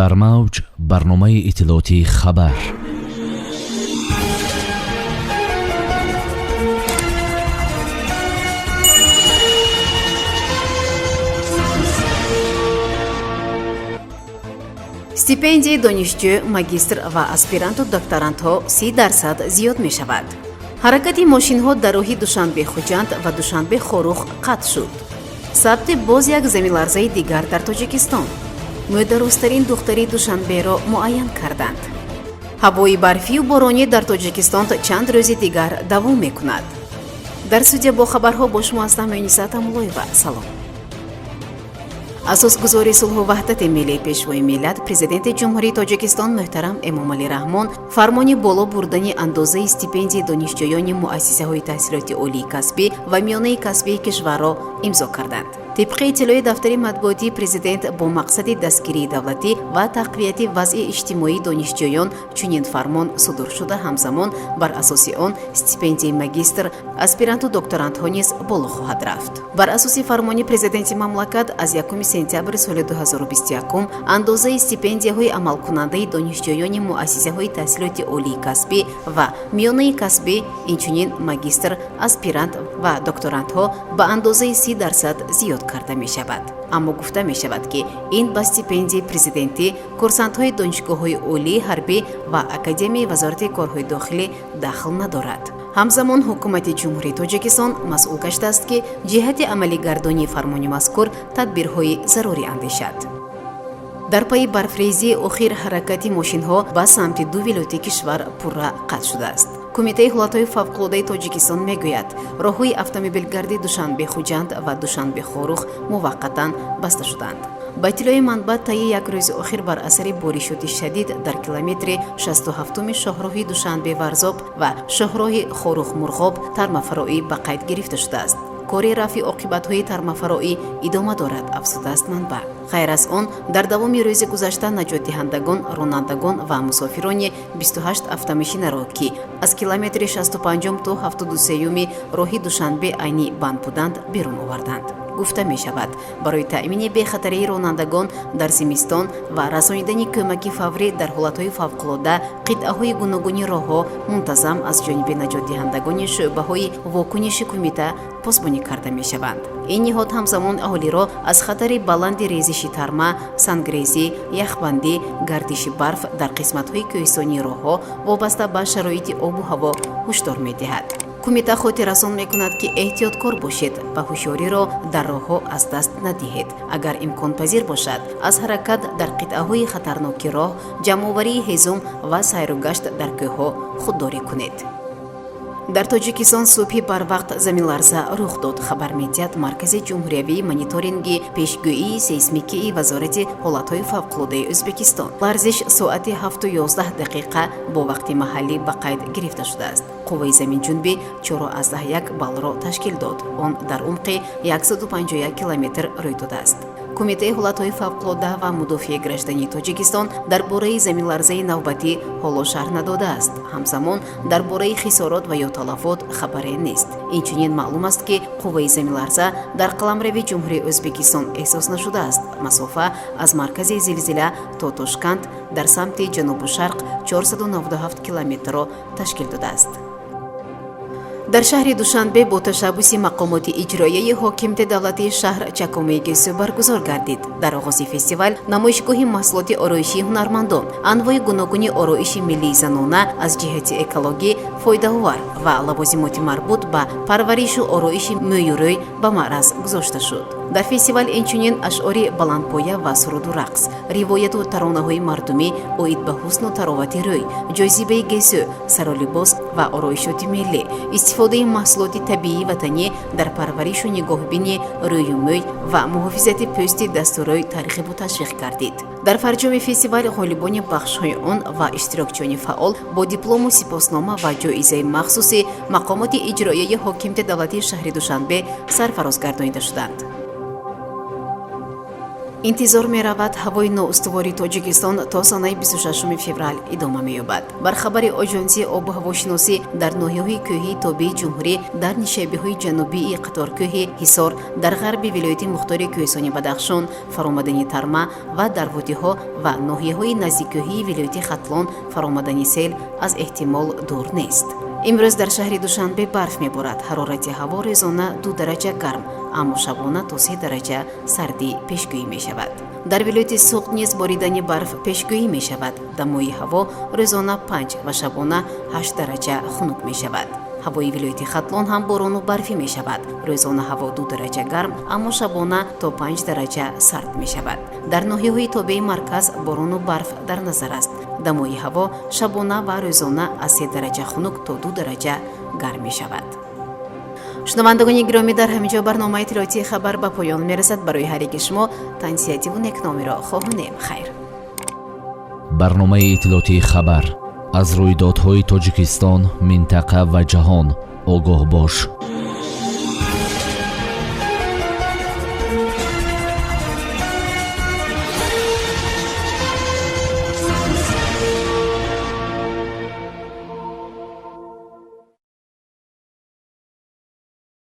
Дар мавҷ барномаи иттилоотии «Хабар». Стипендияи донишҷӯ, магистр ва аспиранту докторантҳо 30% зиёд мешавад. Ҳаракати мошинҳо дар роҳи Душанбе-Хуҷанд ва Душанбе-Хоруғ қатъ шуд. Сабти боз як заминларзаи дигар дар Тоҷикистон. Мӯйдарозтарин духтари Душанберо муайян карданд. Ҳавои барфию боронӣ дар Тоҷикистон чанд рӯзи дигар давом мекунад. Дар студия бо хабарҳо бо шумо ҳастам Муниса Тамулоева. Салом. Асосгузори сулҳу ваҳдати миллӣ, Пешвои миллат, Президенти Ҷумҳурии Тоҷикистон муҳтарам Эмомалӣ Раҳмон фармони боло бурдани андозаи стипендияи донишҷӯёни муассисаҳои таҳсилоти олии касбӣ ва миёнаи касбии кишварро имзо карданд. Тибқи иттилои дафтари матбуотии президент, бо мақсади дастгирии давлатӣ ва тақвияти вазъи иҷтимоии донишҷӯён чунин фармон судур шуда, ҳамзамон бар асоси он стипендияи магистр, аспиранту докторантҳо низ боло хоҳад рафт. Бар асоси фармони президенти мамлакат аз 1 сентябри соли 2021 андозаи стипендияҳои амалкунандаи донишҷӯёни муассисаҳои таҳсилоти олии касбӣ ва миёнаи касбӣ, инчунин магистр, аспирант ва докторантҳо ба андозаи 30% зиёд карда мешавад. Аммо гуфта мешавад, ки ин ба стипендияи президентӣ, курсантҳои донишгоҳҳои олии ҳарбӣ ва Академияи Вазорати корҳои дохилӣ дахл надорад. Ҳамзамон ҳукумати Ҷумҳурии Тоҷикистон масъул гаштааст, ки ҷиҳати амалигардонии фармони мазкур тадбирҳои зарурӣ андешад. Дар пайи барфрезии охир ҳаракати мошинҳо ба самти ду вилояти кишвар пурра қатъ шудааст. Кумитаи ҳолатҳои фавқулодаи Тоҷикистон мегӯяд, роҳҳои автомобилгарди Душанбе-Хуҷанд ва Душанбе-Хоруғ муваққатан баста шуданд. Ба иттилои манбаъ, таи як рӯзи охир бар асари боришоти шадид дар километри 67-уми шоҳроҳи Душанбе-Варзоб ва шоҳроҳи Хоруғ-Мурғоб тармафароӣ ба қайд гирифта шудааст. Кори рафъи оқибатҳои тармафароӣ идома дорад, афзудааст манбаъ. Ғайр аз он, дар давоми рӯзи гузашта наҷотдиҳандагон ронандагон ва мусофирони 28 автомошинаро, ки аз километри 65 то 73-юми роҳи Душанбе Айнӣ банд буданд, берун оварданд. Гуфта мешавад, барои таъмини бехатарии ронандагон дар зимистон ва расонидани кӯмаки фаврӣ дар ҳолатҳои фавқулода қитъаҳои гуногуни роҳҳо мунтазам аз ҷониби наҷотдиҳандагони шӯъбаҳои вокуниши кумита посбонӣ карда мешаванд. Ин ниҳод ҳамзамон аҳолиро аз хатари баланди резиши тарма, сангрезӣ, яхбандӣ, гардиши барф дар қисматҳои кӯҳистонии роҳҳо вобаста ба шароити обу ҳаво ҳушдор медиҳад. Кумита хотиррасон мекунад, ки эҳтиёткор бошед ва ҳушёриро дар роҳҳо аз даст надиҳед. Агар имконпазир бошад, аз ҳаракат дар қитъаҳои хатарноки роҳ, ҷамъоварии ҳезум ва сайру гашт дар кӯҳҳо худдорӣ кунед. Дар Тоҷикистон субҳи барвақт заминларза рух дод, хабар медиҳад Маркази ҷумҳуриявии мониторинги пешгӯии сейсмикии Вазорати ҳолатҳои фавқулодаи Ӯзбекистон. Ларзиш соати 7:11 бо вақти маҳаллӣ ба қайд гирифта шудааст. Қувваи заминҷунбӣ 4,1 баллро ташкил дод. Он дар умқи 151 километр рӯй додааст. Кумитаи ҳолатҳои фавқулода ва мудофиаи граждании Тоҷикистон дар бораи заминларзаи навбатӣ ҳоло шарҳ надодааст. Ҳамзамон дар бораи хисорот ва ё талафот хабаре нест. Инчунин маълум аст, ки қувваи заминларза дар қаламрави Ҷумҳурии Ӯзбекистон эҳсос нашудааст. Масофа аз маркази зилзила то Тошканд дар самти ҷанубу шарқ 497 километрро ташкил додааст. Дар шаҳри Душанбе бо ташаббуси мақомоти иҷроияи ҳокимияти давлатии шаҳр чакомаи гесӯ баргузор гардид. Дар оғози фестивал намоишгоҳи маҳсулоти ороишии ҳунармандон, анвои гуногуни ороиши миллии занона аз ҷиҳати экологӣ фоидаовар ва лавозимоти марбут ба парваришу ороиши мӯю рӯй ба маъраз гузошта шуд. Дар фестивал инчунин ашъори баландпоя ва суруду рақс, ривояту таронаҳои мардумӣ оид ба ҳусну таровати рӯй, ҷозибаи гесӯ, саролибос ва ороишоти миллӣ, истифодаи маҳсулоти табиии ватанӣ дар парваришу нигоҳбини рӯю мӯй ва муҳофизати пӯсти дасту рӯй тарғибу ташвиқ гардид. Дар фарҷоми фестивал ғолибони бахшҳои он ва иштирокчиёни фаъол бо диплому сипоснома ва ҷоизаи махсуси мақомоти иҷроияи ҳокимияти давлатии шаҳри Душанбе сарфароз гардонида шуданд. Интизор меравад, ҳавои ноустувори Тоҷикистон то санаи 26 феврал идома меёбад. Бар хабари Оҷонсии обу ҳавошиносӣ, дар ноҳияҳои кӯҳии тобеи ҷумҳурӣ, дар нишебиҳои ҷанубии қаторкӯҳи Ҳисор, дар ғарби вилояти мухтори Кӯҳистони Бадахшон фаромадани тарма ва дар водиҳо ва ноҳияҳои наздиккӯҳии вилояти Хатлон фаромадани сел аз эҳтимол дур нест. Имрӯз дар шаҳри Душанбе барф меборад. Ҳарорати ҳаво рӯзона 2 дараҷа гарм, аммо шабона то 3 дараҷа сардӣ пешгӯӣ мешавад. Дар вилояти Суғд низ боридани барф пешгӯӣ мешавад. Дамои ҳаво рӯзона 5 ва шабона 8 дараҷа хунук мешавад. Ҳавои вилояти Хатлон ҳам борону барфӣ мешавад. Рӯзона ҳаво 2 дараҷа гарм, аммо шабона то 5 дараҷа сард мешавад. Дар ноҳияҳои тобеи марказ борону барф дар назар аст. Дамои ҳаво шабона ва рӯзона аз 3 дараҷа хунук то 2 дараҷа гарм мешавад. Шунавандагони гиромӣ, дар ҳамин ҷо барномаи иттилоотии «Хабар» ба поён мерасад. Барои ҳар яки шумо тансиҳативу некномиро хоҳонем. Хайр. Барномаи иттилоотии «Хабар». Аз рӯйдодҳои Тоҷикистон, минтақа ва ҷаҳон огоҳ бош.